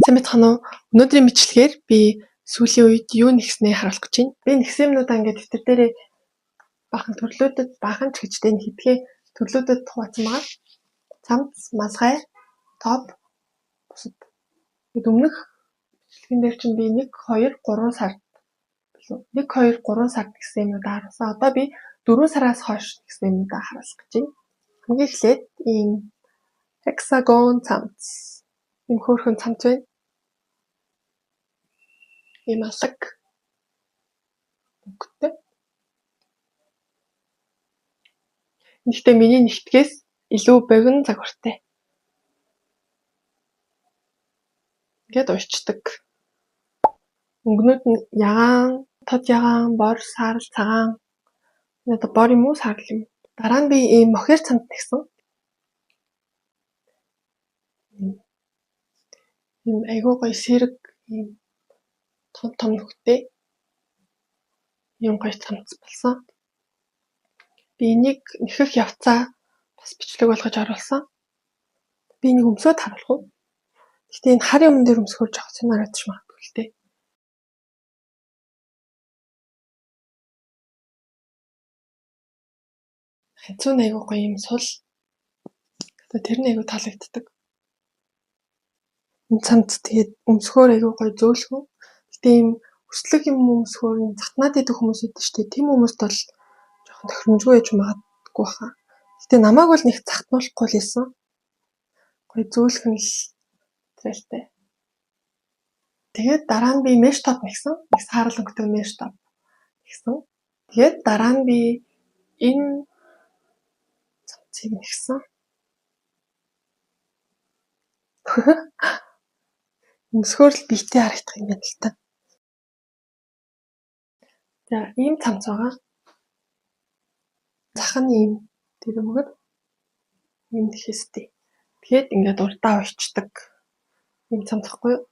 Сайн байцгаана уу? Өнөөдрийн бичлэгээр би сүүлийн үед юу нэгснээ харуулах гэж байна. Би нэгсэн юмнуудаа ингээд дэвтэр дээрээ баахан төрлүүдэд, баахан ч гэж дээ хэдхэн төрлүүдэд хуваацсан байгаа. Цамц, малгай, топ, бусад. Тэгэд өмнөх бичлэгэн дээр чинь би 1 2 3 сард билүү? 1 2 3 сард гэсэн юмнуудаа харуулсан. Одоо би 4 сараас хойш гэсэн юмнуудаа харуулах гэж байна. Хамгийн эхлээд ийм hexagon цамц. Ийм хөөрхөн цамц байна. Ийм алаг өнгөтэй. Гэхдээ миний нэгтгэхээс илүү богино загвартай. Ингээд уйчдаг. Өнгөнүүд нь ягаан, тод ягаан, бор, саарал, цагаан. Энэ бор юм уу, саарал юм уу? Дараа нь би ийм мохер цамц нэгсэн. Ийм айгүй гоё сэрэг ийм том том нүхтэй ийм гоё цамц болсон. Би энийг нэхэх явцаа бас бичлэг болгож оруулсан. Би энийг өмсөөд харуулах уу? Гэхдээ энэ хар юм дээр өмсөхөөр жоох сонин харагдчих магадгүй л дээ. Ханцуу нь айгүй гоё юм сул. Одоо тэр нь айгүй таалагддаг. Энэ цамц тэгээд өмсөхөөр айгүй гоё зөөлхөн. Гэтэ ийм өслөг юм өмсөхөөр затнаад идэх хүмүүс идэв штэ. Тийм хүмүүст бол жоохон тохиромжгүй байж магадгүй баха. Гэтэ намайг бол нэг затнуулахгүй л байсан. Гоё зөөлхөн л материалтай. Тэгээд дараа нь би mesh top нэгсэн. Нэг саарал өнгөтэй mesh top нэгсэн. Тэгээд дараа нь би энэ цамцыг нэгсэн. Өмсгөөр л биетэй харагдах юм байна л та. За ийм цамц байгаа. Зах нь ийм тэр мөгөр ийм нэхэстэй. Тэгээд ингээд урдаа уйчдаг. Ийм цамц ахгүй юу?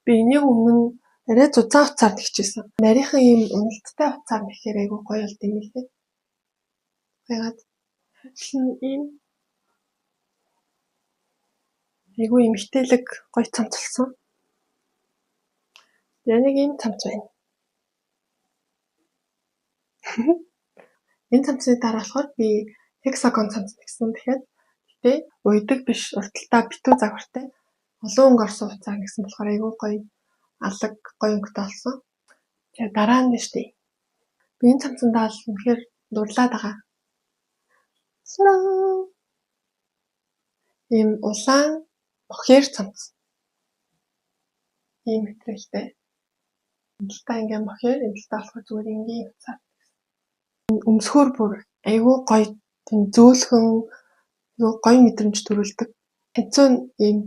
Би энийг өмнө арай зузаан утсаар нэгчээсэн. Нарийнхан ийм уналттай утсаар нэхээр айгүй гоё болд юм билээ. Ягаад хажил нь ийм айгүй эмэгтэйлэг гоё цамц болсон. Тэгээ нэг ийм цамц байна. Энэ цамцны дараа болохоор би hexagon цамц нэгсэн. Тэгэхээр гэтээ уйдаг биш урталтаа битүү загвартай олон өнгө орсон утсаар нэгсэн болохоор айгүй гоё алаг гоё өнгөтэй болсон. Тэгээ дараа нь штэ. Би энэ цамцандаа л үнэхээр дурлаад байгаа. Сараа. Ийм улаан мохер цамц. Ийм материалтай. Энэ талдаа ингээ мохер, энэ талдаа болохоор зүгээр энгийн утсаар. Өмсгөөр бүр айгүй гоё тийм зөөлхөн айгүй гоё мэдрэмж төрүүлдэг. Ханцуу нь ийм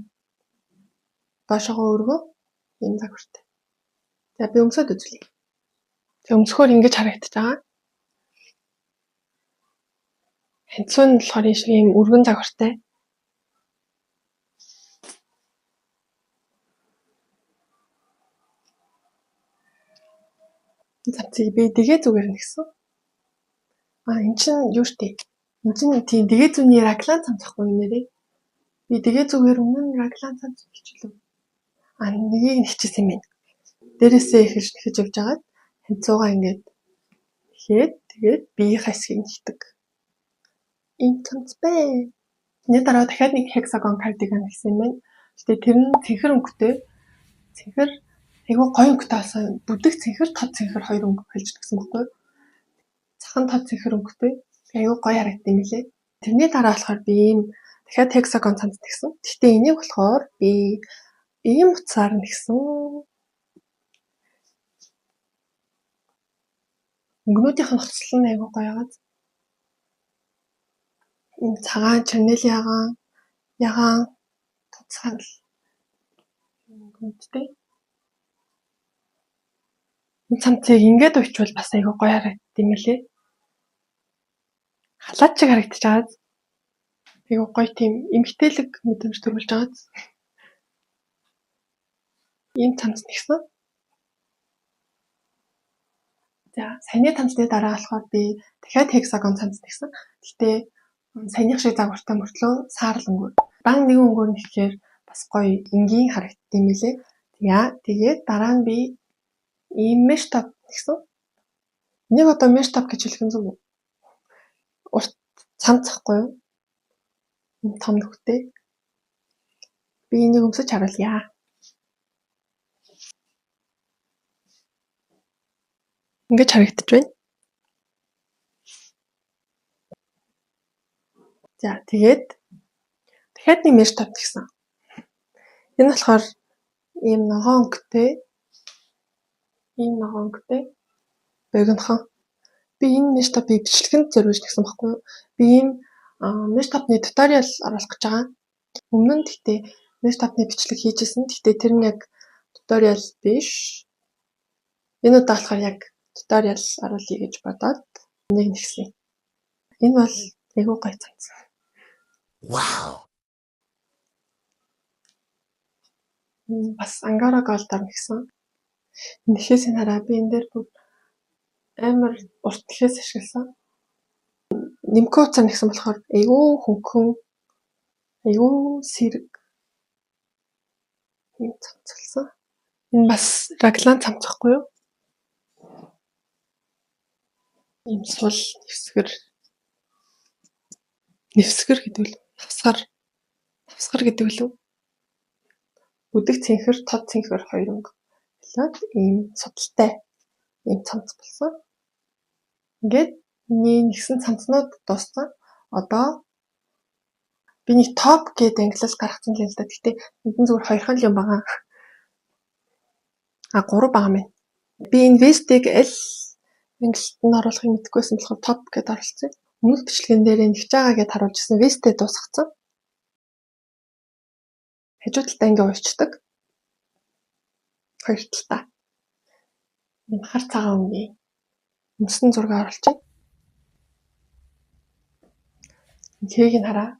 доошоогоо өргөө ийм загвартай. За би өмсөөд үзлээ. Тэг өмсгөөр ингэж харагдаж байгаа. Ханцуу нь болохоор ийм шиг ийм өргөн загвартай. Цамцыг би дэгээ зүгээр нэгсэн. А эн чинь юу штэ. Эн чинь тийм дэгээ зүүнний раглан цамц ахгүй юу нэрээ. Би дэгээ зүгээр өмнө нь раглан цамц хэлчихлээ. А нэгийг нэхчихсэн юм байна. Дээрээсээ эхэлж нэхэж явж байгаад ханцуугаа ингээд нэхээд тэгээд биеийнхээ хэсгийг нэхдэг. Ийм цамц бэ. Энэний дараа дахиад нэг hexagon cardigan гэсэн юм байна. Гэтэ тэр нь цэнхэр өнгөтэй. Цэнхэр айгүй гоё өнгөтэй болсон. Бүдэг цэнхэр, тод цэнхэр хоёр өнгө хэлж нэгсэн байхгүй юу? Цахан тод цэнхэр өнгөтэй. Айгүй гоё харагдсан юм билээ. Тэрний дараа болохоор би ийм дахиад hexagon цамц нэгсэн. Гэхдээ энийг болохоор би ийм утсаар нэгсэн. Өнгөнүүдийнх нь хоцлол нь айгүй гоё байгааз. Ийм цагаан, чернил ягаан, ягаан, тод саарал өнгөнүүдтэй. Энэ цамцыг ингээд уйчвал бас айгүй гоё харагдсан юм билээ. Халаат шиг харагдаж байгааз. Айгүй гоё тийм эмэгтэйлэг мэдрэмж төрүүлж байгааз. Ийм цамц нэгсэн. За саяны цамцны дараа болохоор би дахиад hexagon цамц нэгсэн. Гэхдээ саяных шиг загвартай мөртлөө саарал өнгөөр. Дан нэгэн өнгөөр нэхэхээр Бас гоё энгийн харагддаг юм лээ. За тэгээд дараа нь би ийм mesh top гэсэн. Энийг одоо mesh top гэж хэлэх нь зөв үү? Урт цамц ахгүй юу? Ийм том нүхтэй. Би энийг өмсөж харуулъя. Ингэж харагдаж байна. За тэгээд дахиад нэг mesh top гэсэн. Энэ болохоор ийм ногоон өнгөтэй. Ийм ногоон өнгөтэй. Богинохон. Би энэ mesh top-ыг бичлэгэнд зориулж нэгсэн байхгүй юу? Би ийм mesh top-ны tutorial оруулах гэж байгаа. Өмнө нь гэхдээ mesh top-ны бичлэг хийжсэн. Гэхдээ тэр нь яг tutorial биш. Энэ удаа болохоор яг tutorial оруулъя гэж бодоод энийг нэгсэн. Энэ бол айгүй гоё цамц. Wow. Бас Angora Gold-аар нэгсэн. Нэхээс нь хараа би энэ дээр бүр амар урт нэхээс ашигласан. Нэмхүү утсаар нэгсэн болохоор айгүй хөнгөн, айгүй сэрэг ийм цамцалсан. Энэ бас раглан цамц байхгүй юу? Ийм сул нэвсгэр. Нэвсгэр гэдэг л навсгар. Навсгар гэдэг лүү? Бүдэг цэнхэр, тод цэнхэр хоёр өнгө. Хэлээд ийм судалтай ийм цамц болсон. Ингээд миний нэгсэн цамцнууд дууссан. Одоо би нэг топ гэдэг ангилал гаргацсан л да. Гэхдээ энд нь зүгээр хоёрхан л юм байгаа. А 3 байгаа мэн. Би энэ вестийг аль ангилалд нь оруулахыг мэдэхгүйсэн болохоор топ гэдээ оруулсан. Өмнөх бичлэгэн дээр нэгж байгаа гэдээ харуулж ирсэн. Вестээ дуусгацсан. Хажуу талдаа ингээ уйчдаг. Хоёр талдаа. Ийм хар цагаан өнгийн өмсөн зураг оруулчих. Хээг нь хараа.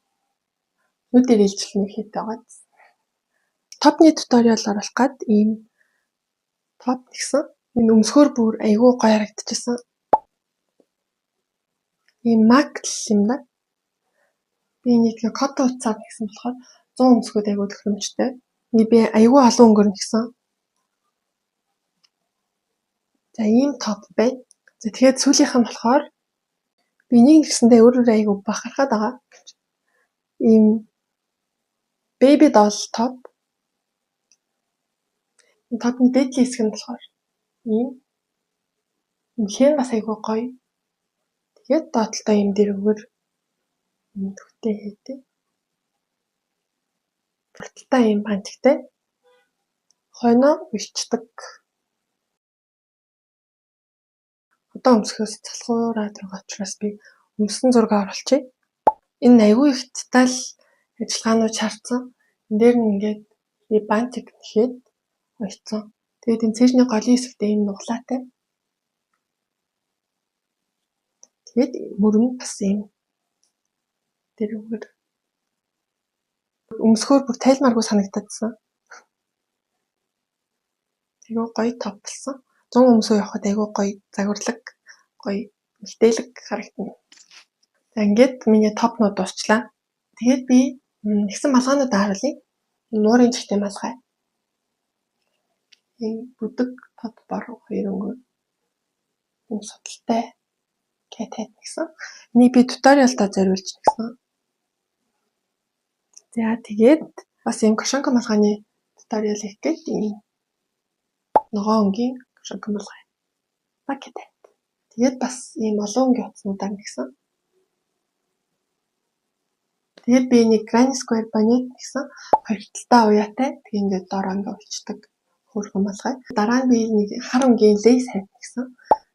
Нүдээр илжил нэг хийтэй байгаа. Топны туториал оруулах гад ийм топ нэгсэн. Энэ өмсгөр бүр айгүй гоё харагдчихсан. Ийм мак л юм да. Би энийг кото утсаар нэгсэн болохоор 100 өмсгөөд айгүй тохиромжтой. Энийг би айгүй олон өнгөөр нэгсэн. За ийм топ байна. За тэгээд сүүлийнх нь болохоор би энийг нэгсэндээ өөр өөр айгүй бахархаад байгаа. Ийм baby doll top. Энэ топны дээд хэсэг нь болохоор ийм хэн бас айгүй гоё. Тэгээд доод талдаа ийм дэрвгэр ийм төгтэй хийдэг. Урталтаа ийм бантиктай. Хойноо уйчдаг. Одоо өмсөхөөс залхуураад байгаа учраас би өмсөн зураг оруулчихъя. Энэ айгүй их деталь ажиллагаанууд шаардсан. Энд дээр нь ингээд би бантик нэхэд уйцсан. Тэгээд энэ цээжний голын хэсэгтээ ийм нуглаатай. Тэгээд мөр нь бас ийм дэрвгэр. Өмсгөөр бүр тайлмааргүй санагдаадсан. Айгүй гоё топ болсон. 100 өмсөө явахад айгүй гоё загварлаг, гоё мэлтэлэг харагдана. За ингээд миний топнууд дуусчлаа. Тэгээд би нэгсэн малгайнуудаа харуулъя. Нуурын чихтэй малгай. Ийм бүдэг тод бор хоёр өнгөөр ийм судалтай cat hat гэсэн. Энийг би туториалдаа зориулж нэгсэн. За тэгээд бас ийм кошонко малгайны туториал хийх гээд ийм ногоон өнгийн кошонко малгай. Bucket hat. Тэгээд бас ийм олон өнгийн утаснуудаар нэгсэн. Тэгээд би нэг granny square bonnet гэсэн хоёр талдаа уяатай. Тэгээд ингээд доороо ингээд уйчдаг хөөрхөн малгай. Дараа нь би нэг хар өнгийн lace hat гэсэн.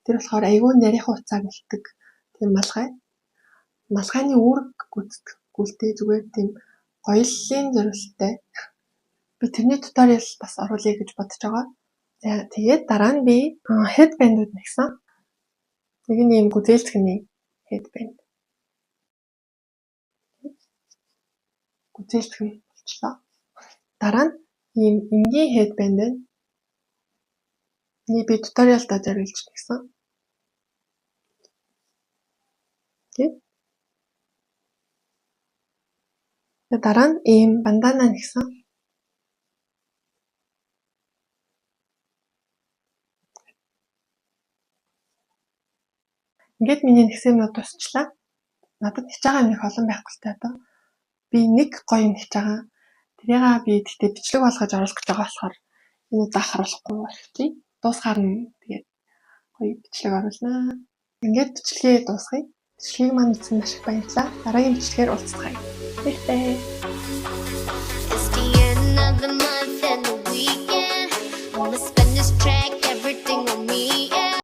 Тэр болохоор айгүй нарийнхан утсаар нэлдэг тийм малгай. Малгайны үүрэг гүйцэтгэхгүй л дээ, зүгээр тийм гоёлын зориулттай. Би тэрний туториал бас оруулъя гэж бодож байгаа. За тэгээд дараа нь би headband-ууд нэгсэн. Нэг нь ийм гүзээлзгэний headband. Гүзээлзгэн болчлоо. Дараа нь ийм энгийн headband байна. Энийг би туториалдаа зориулж нэгсэн. Тэгээд дараа нь ийм бандана нэгсэн. Ингээд миний нэгсэн юмнууд дуусчлаа. Надад нэгж байгаа юм их олон байхгүй л та одоо. Би нэг гоё юм нэгж байгаа. Тэрийг би гэхдээ бичлэг болгож оруулах гэж байгаа болохоор энэ удаа харуулахгүй орхичих. Дуусгаар нь тэгээд гоё бичлэг оруулнаа. Ингээд бичлэгээ дуусгая. Бичлэгийг маань үзсэн маш их баярлалаа. Дараагийн бичлэгээр уулзцгаая. Баяртай.